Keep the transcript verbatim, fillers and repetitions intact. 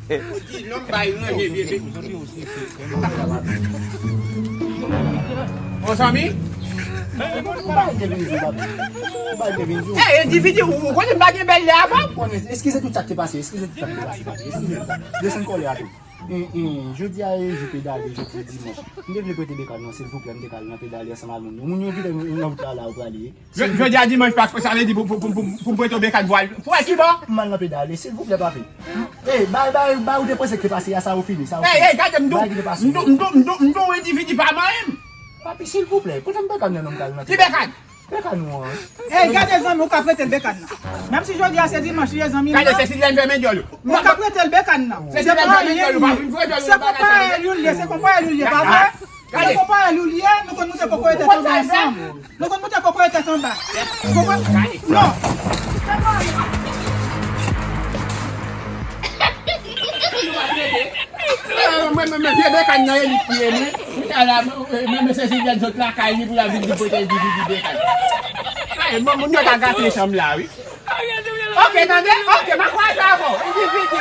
Di non bay ranje vye be. Mon zanmi? Ou bay de vin jou, papi. Ou bay de vin jou. Ey, endividi, ou, ou konnen m pa gen bèl lè avan? Konnen, eskize tout sa k te pase, eskize tout sa k te pase, papi. Eskize tout sa. Desann kòlè a tou. Hum, hum. Jodi a e jou pedale, jodi dimanch. M te vle prete bekàn nan, silvouplè, m te ka al nan pedale ansanm ak moun yo. Moun yo kite nan wout la, la, ou prale. Je- Jodi a dimanch Pak, sa vle di pou, pou, pou, pou, pou m prete w bekàn pou al. Pou al ki bò? M al nan pedale, silvouplè, papi. Ey, bay, bay, bay, ou te panse ki te pase a, sa ou fini, sa ou fini. Ey, ey, gade m di w, m di w, m di w, m di w, m di w endividi pa manyen m. Papi, silvouplè, prete m bekàn nan, non, m ka al nan pedale. Ki bekàn? Bekàn ou an. Ey, gade zanmi, ou ka prete l bekàn nan. Menm si jodi a se dimanch li ye, zanmi m nan. Gade, se si lè n fèmen dyòl yo. Ou ka prete l bekàn nan. Se si lè n fèmen dyòl yo, pa vin fè dyòl yo. Se konpa el ou l ye, se konpa el ou l ye, pa vre? Se konpa el ou l ye, nou konn moute kokoye tèt anba ansanm. Nou konn moute kokoye tèt anba. Ou konprann? Non. Mwen, mwen, mwen, vye bekàn nan, e li k touye mwen. Mwen, mwen, mwen, se si lè n sot lakay li pou l ap vin di pote endividi bekàn. Ay, moun, moun yo ta gate chanm la, wi. Ok, tande? Ok, m a kwaze avè w. Endividi,